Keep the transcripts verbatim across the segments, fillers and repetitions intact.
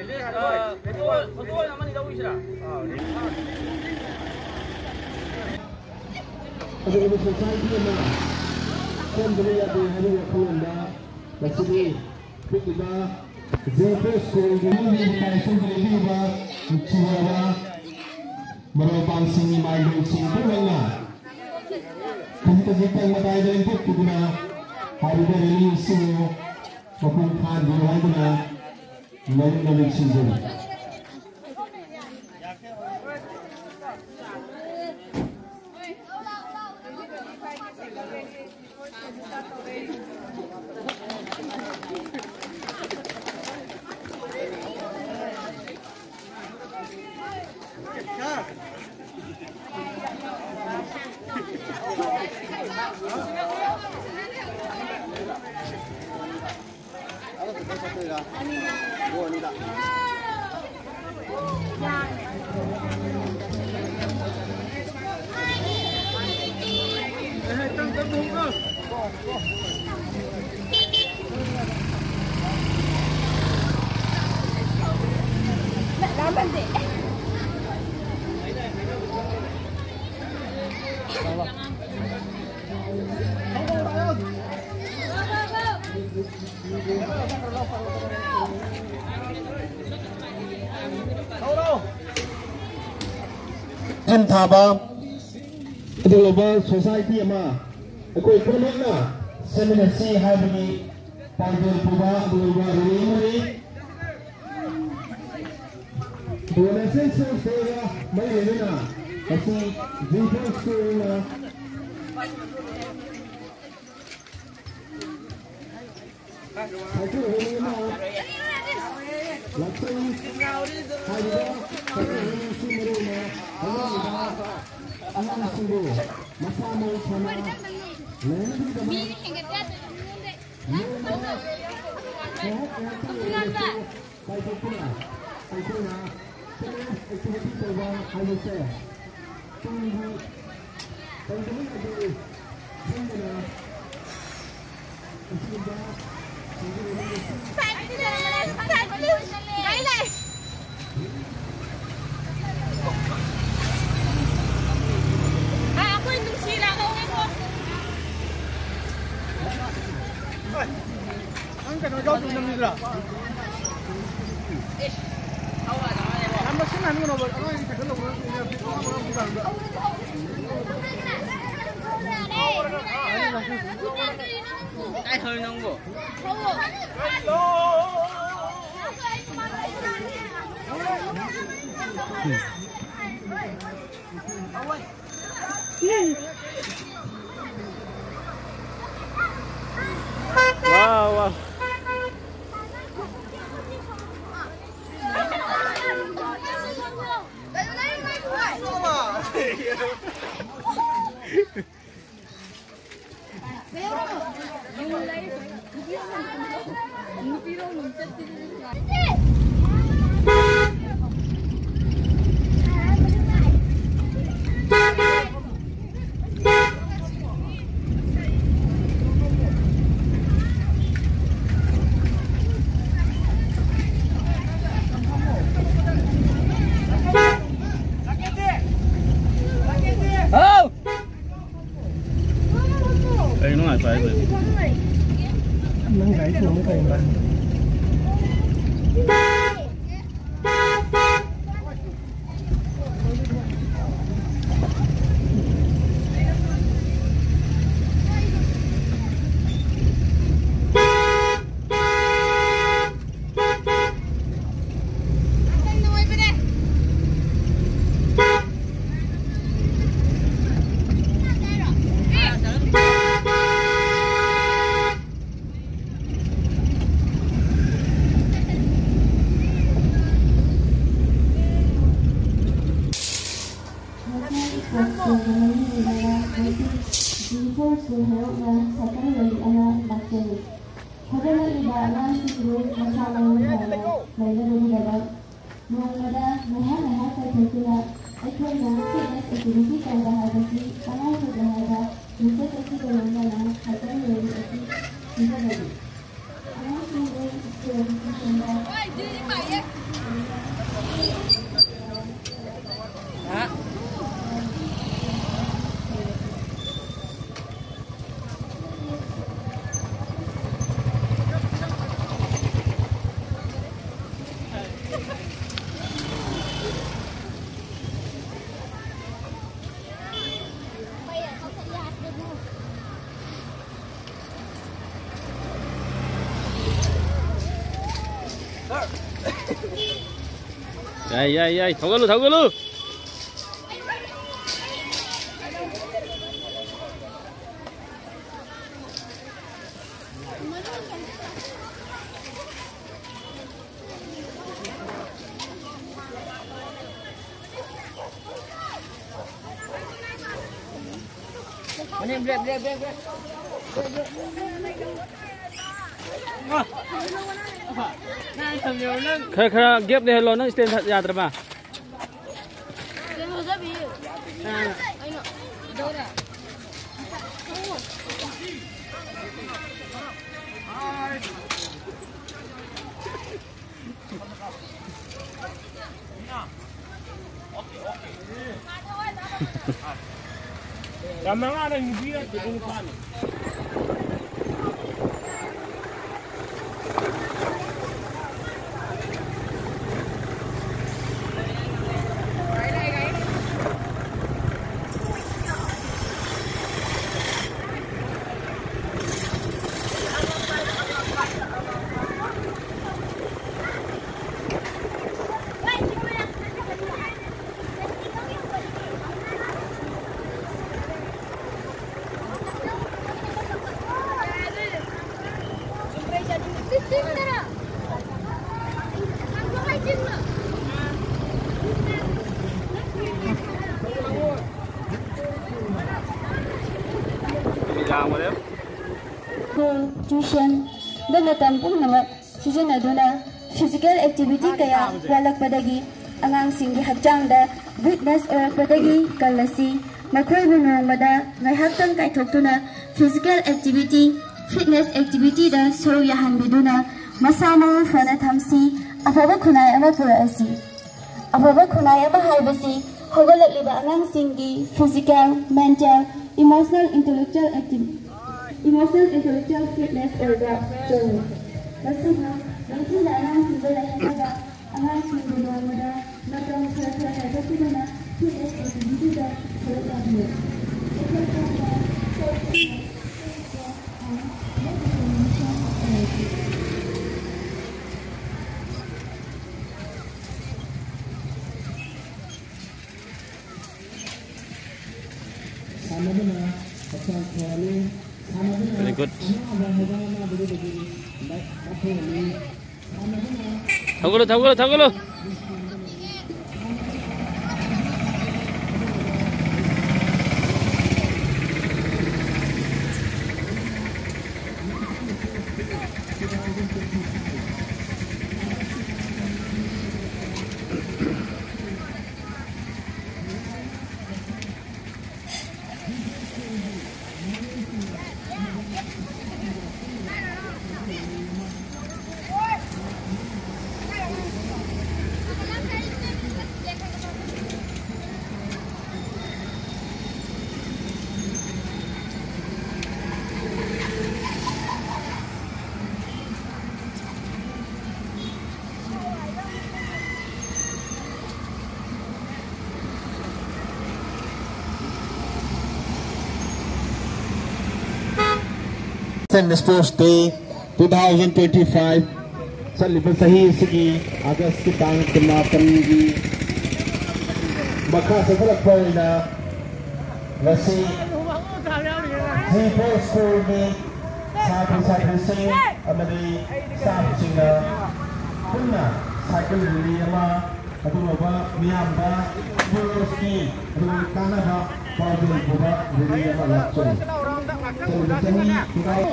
Photo, photo ꯑꯣꯏꯅ ꯑꯃꯅꯤ ꯂꯧꯈꯤꯁꯤꯔꯥ? ꯑꯗꯨꯒꯨꯝꯕ ꯁꯣꯁꯥꯏꯇꯤ ꯑꯃ ꯁꯦꯝꯗꯕ ꯌꯥꯗꯦ ꯍꯥꯏꯕꯒꯤ ꯋꯥꯈꯜꯂꯣꯟꯗ ꯉꯁꯤꯗꯤ ꯄꯤꯛꯂꯤꯕ ꯖꯦ ꯄꯤ ꯁ꯭ꯀꯨꯜꯒꯤ ꯏꯀꯥꯏ ꯁꯣꯏꯗꯅ ꯂꯩꯕꯤꯔꯤꯕ ꯅꯨꯡꯁꯤꯖꯔꯕ ꯃꯔꯨꯞ ꯃꯄꯥꯡꯁꯤꯡ, ꯏꯃꯥ ꯏꯕꯦꯟꯁꯤꯡ ꯄꯨꯝꯅꯃꯛꯅ ꯈꯖꯤꯛ ꯈꯖꯤꯛꯇꯪ ꯃꯇꯥꯏꯗ ꯂꯦꯡꯊꯣꯛꯈꯤꯗꯨꯅ ꯍꯥꯏꯔꯤꯕ ꯔꯦꯂꯤ ꯑꯁꯤꯕꯨ ꯃꯄꯨꯡ ꯐꯥꯍꯟꯕꯤꯌꯨ ꯍꯥꯏꯗꯨꯅ ꯅꯧꯅ ꯅꯤꯡꯁꯤꯡꯖꯔꯤ꯫ ꯊꯤꯝ ꯊꯥꯕ ꯑꯗꯨꯒꯨꯝꯂꯕ ꯁꯣꯁꯥꯏꯇꯤ ꯑꯃ ꯑꯩꯈꯣꯏ ꯄꯨꯝꯅꯃꯛꯅ ꯁꯦꯝꯃꯤꯟꯅꯁꯤ ꯍꯥꯏꯕꯒꯤ ꯄꯥꯎꯖꯦꯜ ꯄꯨꯕ ꯑꯗꯨꯒꯨꯝꯕ ꯔꯦꯂꯤ ꯑꯃꯅꯤ꯫ ꯑꯗꯨꯒ ꯅꯦꯁꯅꯦꯜ ꯁꯥꯏꯟꯁ ꯗꯦꯒ ꯃꯔꯤ ꯂꯩꯅꯅ ꯉꯁꯤ ꯖꯤ ꯐꯣꯔ ꯁ꯭ꯀꯨꯜꯅ ꯁꯥꯏꯀꯜ ꯔꯦꯂꯤ ꯑꯃ ꯂꯥꯛꯆꯔꯤ꯫ ꯍꯥꯏꯔꯤꯕ ꯁꯥꯏꯀꯜ ꯔꯦꯂꯤ ꯑꯁꯤ ꯃꯔꯨꯑꯣꯏꯅ ꯍꯧꯒꯠꯂꯛꯂꯤꯕ ꯑꯉꯥꯡꯁꯤꯡꯕꯨ ꯃꯁꯥ ꯃꯎ ꯐꯅ ꯂꯩꯍꯟꯅꯕꯒꯤꯗꯃꯛ ꯅꯣꯡꯃꯗ ꯉꯥꯏꯍꯥꯛ ꯉꯥꯏꯍꯥꯛꯇꯪ ꯑꯣꯏꯔꯕꯁꯨ ꯀꯥꯏꯊꯣꯛꯇꯨꯅ ꯑꯩꯈꯣꯏꯅ ꯐꯤꯠꯅꯦꯁ ꯑꯦꯛꯇꯤꯚꯤꯇꯤ ꯇꯧꯕ ꯍꯥꯏꯕꯁꯦ ꯇꯨꯡꯒꯤ ꯇꯧꯗꯕ ꯌꯥꯗꯦ ꯈꯟꯗꯅ ꯑꯁꯤꯒꯨꯝꯕ ꯁꯥꯏꯀꯜ ꯔꯦꯂꯤ ꯑꯁꯤ ꯀꯥꯏ ꯍꯧꯔꯤꯅꯣ ꯅꯪꯕꯣ? Wow, wow. ꯍꯥꯎ! ꯀꯩꯅꯣ ꯉꯁꯥꯏꯗꯣ? ꯅꯪ ꯒꯥꯔꯤ ꯊꯣꯡꯕ ꯀꯩꯅꯣ? ꯉꯁꯤ ꯄꯣꯁꯀꯣꯒ ꯃꯔꯤ ꯂꯩꯅꯅ ꯉꯁꯤ ꯖꯤ ꯐꯣꯔ ꯁ꯭ꯀꯨꯜ ꯍꯥꯏꯔꯣꯛꯅ ꯁꯥꯏꯀꯜ ꯔꯦꯂꯤ ꯑꯃ ꯂꯥꯛꯆꯔꯤ꯫ ꯍꯧꯒꯠꯂꯛꯂꯤꯕ ꯑꯉꯥꯡꯁꯤꯡꯕꯨ ꯃꯁꯥ ꯃꯎ ꯐꯅ ꯂꯩꯅꯕꯒꯤꯗꯃꯛ ꯅꯣꯡꯃꯗ ꯉꯥꯏꯍꯥꯛ ꯉꯥꯏꯍꯥꯛ ꯆꯠꯊꯣꯛꯇꯨꯅ ꯑꯩꯈꯣꯏꯅ ꯐꯤꯠꯅꯦꯁ ꯑꯦꯛꯇꯤꯚꯤꯇꯤ ꯇꯧꯕ ꯍꯥꯏꯕꯁꯤ ꯇꯉꯥꯏ ꯐꯗꯦ ꯍꯥꯏꯕ ꯃꯦꯁꯦꯖ ꯑꯁꯤꯒ ꯂꯣꯏꯅꯅ ꯁꯥꯏꯀꯜ ꯔꯦꯂꯤ ꯑꯁꯤ ꯁꯤꯖꯤꯟꯅꯔꯤ꯫ ꯌꯥꯏ, ꯌꯥꯏ, ꯌꯥꯏ꯫ ꯊꯧꯒꯠꯂꯨ, ꯊꯧꯒꯠꯂꯨ꯫ ꯈꯔ, ꯈꯔ gap ꯂꯩꯍꯜꯂꯣ, ꯅꯪ stand ꯌꯥꯗ꯭ꯔꯕ? ꯌꯥꯝ ꯃꯉꯥꯗ ꯅꯨꯄꯤ ꯅꯠꯇꯦ, ꯅꯨꯄꯥꯅꯤ꯫ School, tuition, ꯗ ꯃꯇꯝ ꯄꯨꯝꯅꯃꯛ ꯁꯤꯖꯤꯟꯅꯗꯨꯅ physical activity ꯀꯌꯥ ꯋꯥꯠꯂꯛꯄꯗꯒꯤ ꯑꯉꯥꯡꯁꯤꯡꯒꯤ ꯍꯛꯆꯥꯡꯗ weakness ꯑꯣꯏꯔꯛꯄꯗꯒꯤ ꯀꯜꯂꯁꯤ꯫ ꯃꯈꯣꯏꯕꯨ ꯅꯣꯡꯃꯗ ꯉꯥꯏꯍꯥꯛꯇꯪ ꯀꯥꯏꯊꯣꯛꯇꯨꯅ physical activity, fitness activity ꯗ ꯁꯔꯨꯛ ꯌꯥꯍꯟꯕꯤꯗꯨꯅ ꯃꯁꯥ ꯃꯎ ꯐꯅ ꯊꯝꯁꯤ, ꯑꯐꯕ ꯈꯨꯟꯅꯥꯏ ꯑꯃ ꯄꯨꯔꯛꯑꯁꯤ꯫ ꯑꯐꯕ ꯈꯨꯟꯅꯥꯏ ꯑꯃ ꯍꯥꯏꯕꯁꯤ ꯍꯧꯒꯠꯂꯛꯂꯤꯕ ꯑꯉꯥꯡꯁꯤꯡꯒꯤ physical, mental, emotional, intellectual activity, emotional, intellectual fitness ꯑꯣꯏꯕ ꯆꯪꯏ꯫ ꯃꯁꯤꯅ ꯅꯤꯡꯊꯤꯅ ꯑꯉꯥꯡꯁꯤꯡꯗ ꯂꯩꯍꯟꯅꯕ ꯑꯉꯥꯡꯁꯤꯡꯕꯨ ꯅꯣꯡꯃꯗ ꯃꯇꯝ ꯈꯔ ꯈꯔ ꯈꯥꯏꯗꯣꯛꯇꯨꯅ fitness activity ꯗ ꯁꯔꯨꯛ ꯌꯥꯕꯤꯌꯨ꯫ ꯑꯩꯈꯣꯏ ꯄꯨꯝꯅꯃꯛ sports and make a donation. Very good. ꯊꯧꯒꯠꯂꯨ, ꯊꯧꯒꯠꯂꯨ, ꯊꯧꯒꯠꯂꯨ꯫ Sports Day two thousand twenty-five, ꯆꯠꯂꯤꯕ ꯆꯍꯤ ꯑꯁꯤꯒꯤ ꯑꯥꯒꯁꯀꯤ ꯇꯥꯡ ꯀꯨꯟꯃꯥꯄꯟꯒꯤ ꯃꯈꯥ ꯆꯠꯊꯔꯛꯄ ꯑꯣꯏꯅ ꯉꯁꯤ ꯖꯤ ꯐꯣꯔ ꯁ꯭ꯀꯨꯜꯒꯤ ꯁꯥꯇ꯭ꯔ ꯁꯥꯇ꯭ꯔꯤꯁꯤꯡ ꯑꯃꯗꯤ ꯁ꯭ꯇꯥꯐꯁꯤꯡꯅ ꯄꯨꯟꯅ ꯁꯥꯏꯀꯜ ꯔꯦꯂꯤ ꯑꯃ, ꯑꯗꯨꯒꯨꯝꯂꯕ ꯃꯤꯌꯥꯝꯗ ꯁ꯭ꯄꯣꯔꯠꯁꯀꯤ ꯑꯗꯨꯒ ꯀꯥꯟꯅꯕ ꯄꯥꯎꯖꯦꯜ ꯄꯨꯕ ꯔꯦꯂꯤ ꯑꯃ ꯂꯥꯛꯆꯔꯤ꯫ ꯆꯠꯂꯤꯕ ꯆꯍꯤ ꯈꯨꯗꯥꯏ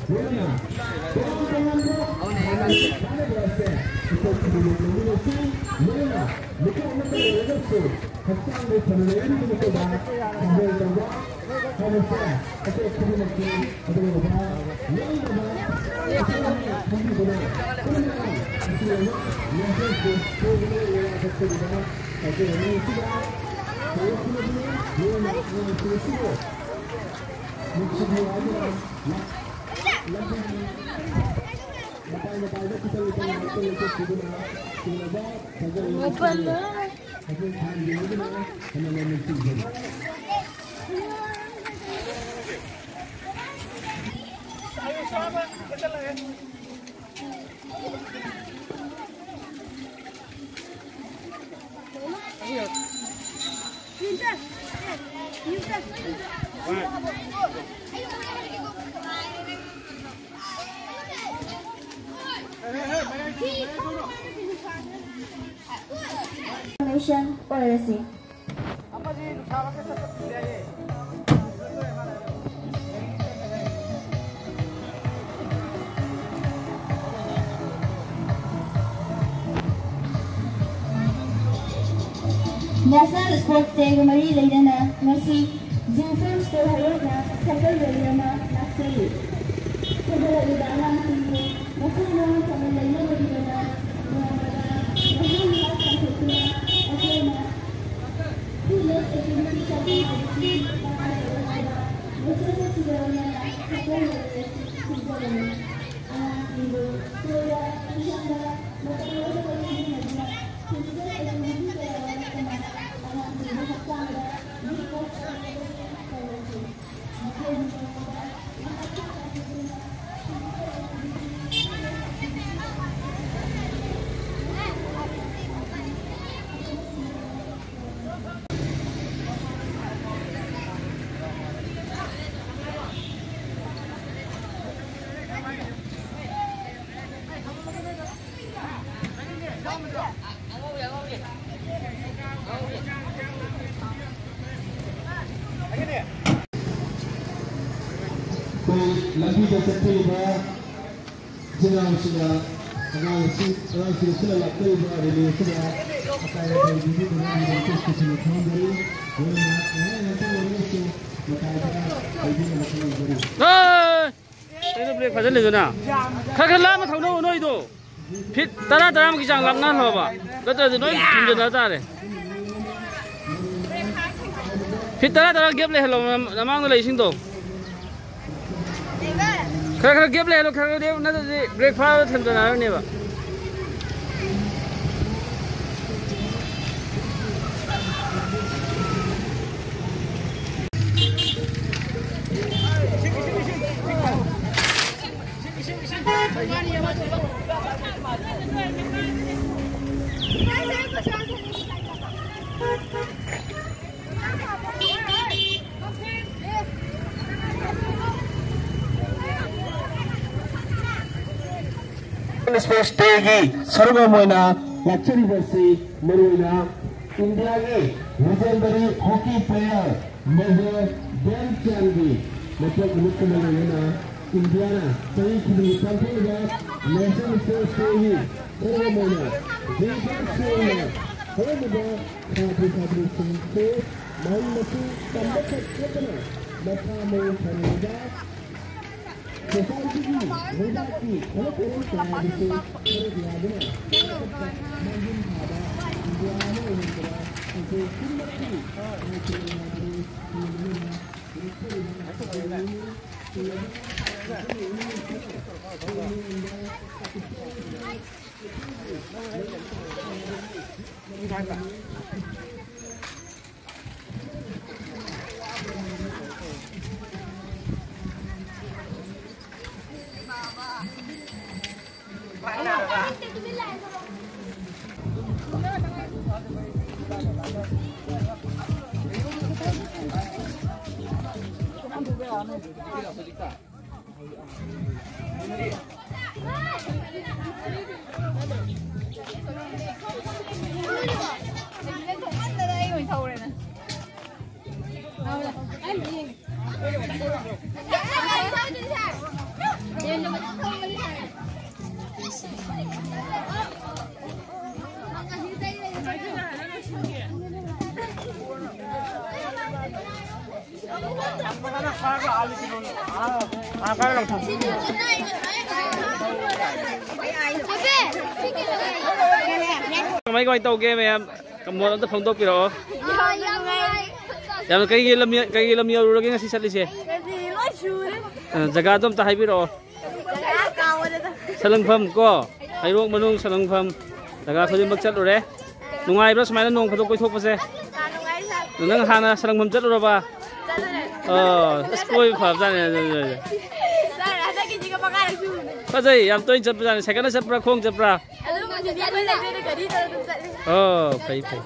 ꯂꯣꯏꯅꯅ ꯇꯣꯉꯥꯟ ꯇꯣꯉꯥꯟꯕ ꯀꯥꯟꯅꯕ ꯑꯁꯦ ꯑꯩꯈꯣꯏ ꯈꯨꯗꯤꯡꯃꯛ ꯂꯧꯃꯤꯟꯅꯁꯤ꯫ ꯂꯣꯏꯅꯅ ꯃꯤꯀꯨꯞ ꯑꯃꯠꯇ ꯂꯩꯔꯒꯁꯨ ꯍꯛꯆꯥꯡꯗ ꯐꯅ ꯂꯩꯍꯟꯕꯒꯤꯗꯃꯛꯇ ꯁꯥꯖꯦꯜ ꯇꯧꯕ ꯍꯥꯏꯕꯁꯦ ꯑꯩꯈꯣꯏ ꯈꯨꯗꯤꯡꯃꯛꯀꯤ ꯑꯗꯨꯒꯨꯝꯂꯕ ꯂꯣꯏꯅꯃꯛ ꯑꯁꯤꯒꯨꯝꯅ ꯈꯟꯕꯤꯗꯨꯅ ꯄꯨꯟꯅ ꯑꯁꯤꯒꯨꯝꯕ ꯂꯝꯖꯦꯜ ꯆꯦꯟꯕ ꯆꯠꯄꯒꯤꯗꯃꯛ ꯍꯥꯏꯖꯔꯤꯕ ꯅꯨꯃꯤꯠꯁꯤꯗ ꯍꯧꯔꯛꯈꯤꯕꯗꯨꯅ ꯂꯣꯏꯅ ꯅꯨꯃꯤꯠꯁꯤꯡ ꯑꯁꯤꯕꯨ ꯅꯨꯡꯁꯤꯕꯤꯌꯨ ꯍꯥꯏꯗꯨꯅ ꯂꯝꯕꯤꯒꯤ ꯃꯇꯥꯏ ꯃꯇꯥꯏꯗ ꯈꯤꯇꯪ ꯈꯤꯇꯪ ꯉꯥꯏꯍꯥꯛꯇꯪ ꯂꯦꯞꯊꯣꯛꯄꯤꯗꯨꯅ ꯆꯤꯡꯅꯕ ꯐꯖꯅ ꯃꯐꯝ ꯍꯧꯖꯤꯛ ꯊꯥꯡꯒꯤ ꯑꯣꯏꯗꯨꯅ ꯍꯦꯟꯅ ꯂꯩꯅ ꯆꯤꯡꯖꯔꯤ꯫ ꯑꯣꯏꯔꯁꯤ꯫ National Sports Day ꯒ ꯃꯔꯤ ꯂꯩꯅꯅ ꯉꯁꯤ Zoo Film Store ꯍꯩꯔꯣꯛꯅ ꯁꯥꯏꯀꯜ rally ꯑꯃ ꯂꯥꯛꯆꯔꯤ꯫ ꯈꯣꯝꯖꯤꯜꯂꯛꯂꯤꯕ ꯑꯉꯥꯡꯁꯤꯡꯕꯨ ꯃꯁꯥ ꯃꯎ ꯐꯅ ꯂꯩꯅꯕꯒꯤꯗꯃꯛ ꯅꯣꯡꯃꯗ ꯃꯍꯩ ꯃꯍꯥ ꯇꯝꯊꯣꯛꯇꯨꯅ ꯑꯩꯈꯣꯏꯅ Who loves the community ꯇꯧꯕ ꯍꯥꯏꯕꯁꯤ ꯃꯈꯥ ꯇꯧꯔꯣ ꯍꯥꯏꯕ ꯃꯣꯠꯁꯛ ꯃꯣꯠꯁꯤꯕ ꯂꯣꯏꯅꯅ ꯁꯥꯏꯀꯜ rally ꯑꯁꯤ ꯈꯣꯝꯖꯤꯜꯂꯝꯃꯤ꯫ ꯑꯉꯥꯡꯁꯤꯡꯕꯨ ꯁꯣꯏꯗ ꯇꯨꯏꯁꯟꯗ ꯃꯇꯝ ꯂꯣꯏꯅꯃꯛ ꯁꯤꯖꯤꯟꯅꯗꯨꯅ physical activity ꯀꯌꯥ ꯌꯥꯎꯔꯛꯇꯅ ꯑꯉꯥꯡꯁꯤꯡꯒꯤ ꯍꯛꯆꯥꯡꯗ ꯃꯤ ꯄꯣꯠ ꯇꯧꯔꯛꯈꯤ꯫ ꯃꯈꯣꯏꯒꯤ ꯃꯔꯛꯇ ꯃꯍꯥꯛꯀꯤ ꯑꯩꯈꯣꯏ ꯂꯝꯕꯤꯗ ꯆꯠꯄꯤꯔꯤꯕ ꯏꯆꯤꯟ ꯏꯅꯥꯎꯁꯤꯡꯅ ꯑꯉꯥꯡꯁꯤꯡ, ꯑꯉꯥꯡꯁꯤꯡ ꯑꯁꯤꯅ ꯂꯥꯛꯆꯔꯤꯕ rally ꯑꯁꯤꯗ ꯑꯀꯥꯏ ꯑꯇꯣꯏ ꯄꯤꯕꯤꯗꯨꯅ request ꯁꯤꯡ ꯈꯪꯍꯟꯖꯔꯤ꯫ ꯂꯣꯏꯅꯅ ꯉꯥꯏꯍꯥꯛ ꯉꯥꯏꯍꯥꯛꯇꯪ ꯑꯣꯏꯔꯒꯁꯨ ꯃꯇꯥꯏꯗ ꯂꯩꯕꯤꯅꯕ ꯈꯪꯍꯟꯖꯔꯤ꯫ ꯀꯩꯅꯣ brake ꯐꯥꯖꯤꯜꯂꯤꯗꯨꯅ? ꯈꯔ ꯈꯔ ꯂꯥꯞꯅ ꯊꯧꯅꯧ ꯅꯣꯏꯗꯣ꯫ Feet ꯇꯔꯥ, ꯇꯔꯥꯃꯨꯛꯀꯤ ꯆꯥꯡ ꯂꯥꯞꯅꯍꯜꯂꯣꯕ꯫ ꯅꯠꯇ꯭ꯔꯗꯤ ꯂꯣꯏ ꯊꯤꯡꯖꯤꯟꯅ ꯇꯥꯔꯦ꯫ Feet ꯇꯔꯥ, ꯇꯔꯥ gap ꯂꯩꯍꯜꯂꯣ ꯅꯃ-, ꯅꯃꯥꯡꯗ ꯂꯩꯁꯤꯡꯗꯣ꯫ ꯈꯔ ꯈꯔ gap ꯂꯩꯍꯜꯂꯣ, ꯈꯔ ꯈꯔ ꯂꯦꯞꯄꯨ, ꯅꯠꯇ꯭ꯔꯗꯤ brake ꯐꯥꯕꯗ ꯊꯦꯡꯖꯤꯟꯅꯔꯅꯦꯕ꯫ Sports Day ꯒꯤ ꯁꯔꯨꯛ ꯑꯃ ꯑꯣꯏꯅ ꯂꯥꯛꯆꯔꯤꯕ ꯑꯁꯤ ꯃꯔꯨꯑꯣꯏꯅ ꯏꯟꯗꯤꯌꯥꯒꯤ ꯂꯤꯖꯦꯟꯗꯔꯤ ꯍꯣꯀꯤ ꯄ꯭ꯂꯦꯌꯔ ꯃꯦꯖꯔ ꯙ꯭ꯌꯥꯟ ꯆꯥꯟꯒꯤ ꯃꯄꯣꯛ ꯅꯨꯃꯤꯠꯀ ꯃꯔꯤ ꯂꯩꯅꯅ ꯏꯟꯗꯤꯌꯥꯅ ꯆꯍꯤ ꯈꯨꯗꯤꯡꯒꯤ ꯄꯥꯡꯊꯣꯛꯂꯤꯕ ꯅꯦꯁꯅꯦꯜ ꯁ꯭ꯄꯣꯔꯠꯁ ꯗꯦꯒꯤ ꯊꯧꯔꯝ ꯑꯣꯏꯅ ꯖꯤꯔꯤꯕꯥꯝ ꯁ꯭ꯀꯨꯜꯅ ꯍꯧꯔꯝꯕꯗ ꯁꯥꯇ꯭ꯔ ꯁꯥꯇ꯭ꯔꯤꯁꯤꯡꯁꯨ ꯃꯍꯩ ꯃꯁꯤꯡ ꯇꯝꯕ ꯈꯛ ꯅꯠꯇꯅ ꯃꯁꯥ ꯃꯎ ꯐꯅꯕ ꯁꯣꯁꯥꯏꯇꯤꯒꯤ ꯂꯩꯕꯥꯛꯀꯤ ꯊꯕꯛ ꯊꯧꯔꯝ ꯀꯌꯥꯗꯁꯨ ꯁꯔꯨꯛ ꯌꯥꯗꯨꯅ ꯃꯥꯡꯖꯤꯜ ꯊꯥꯕ ꯏꯟꯗꯤꯌꯥ ꯑꯃ ꯑꯣꯏꯍꯟꯕꯗ ꯑꯩꯈꯣꯏ ꯄꯨꯝꯅꯃꯛꯀꯤ ꯃꯥꯏꯊꯤꯕ ꯍꯥꯏꯕꯗꯨ ꯊꯤꯡꯕ ꯉꯝꯕ ꯂꯦꯞꯆꯔꯤꯕ ꯉꯝꯕ ꯀꯃꯥꯏ ꯀꯃꯥꯏ ꯇꯧꯒꯦ ꯃꯌꯥꯝ? ꯃꯣꯠ ꯑꯝꯇ ꯐꯣꯡꯗꯣꯛꯄꯤꯔꯛꯑꯣ꯫ ꯌꯥꯝ ꯀꯩꯒꯤ ꯂꯝ, ꯀꯩꯒꯤ ꯂꯝ ꯌꯧꯔꯨꯔꯒꯦ ꯉꯁꯤ ꯆꯠꯂꯤꯁꯦ? ꯑ, ꯖꯒꯥꯗꯣ ꯑꯝꯇ ꯍꯥꯏꯕꯤꯔꯛꯑꯣ꯫ ꯁꯂꯪꯐꯝ ꯀꯣ, ꯍꯩꯔꯣꯛ ꯃꯅꯨꯡ ꯁꯂꯪꯐꯝ ꯖꯒꯥ ꯈꯨꯗꯤꯡꯃꯛ ꯆꯠꯂꯨꯔꯦ꯫ ꯅꯨꯡꯉꯥꯏꯕ꯭ꯔꯥ ꯁꯨꯃꯥꯏꯅ ꯅꯣꯡ ꯐꯥꯗꯣꯛ ꯀꯣꯏꯊꯣꯛꯄꯁꯦ? ꯅꯪ ꯍꯥꯟꯅ ꯁꯂꯪꯐꯝ ꯆꯠꯂꯨꯔꯕ? ꯑꯣ, ꯑꯁ, ꯀꯣꯏꯕ ꯐꯕꯖꯥꯠꯅꯦ ꯑꯗꯨ ꯑꯣꯏꯔꯗꯤ꯫ ꯐꯖꯩ, ꯌꯥꯝ ꯇꯣꯏꯅ ꯆꯠꯄꯖꯥꯠꯅꯦ꯫ ꯁꯥꯏꯀꯜꯗ ꯆꯠꯄ꯭ꯔꯥ, ꯈꯣꯡ ꯆꯠꯄ꯭ꯔꯥ? ꯑꯣ, ꯐꯩ, ꯐꯩ꯫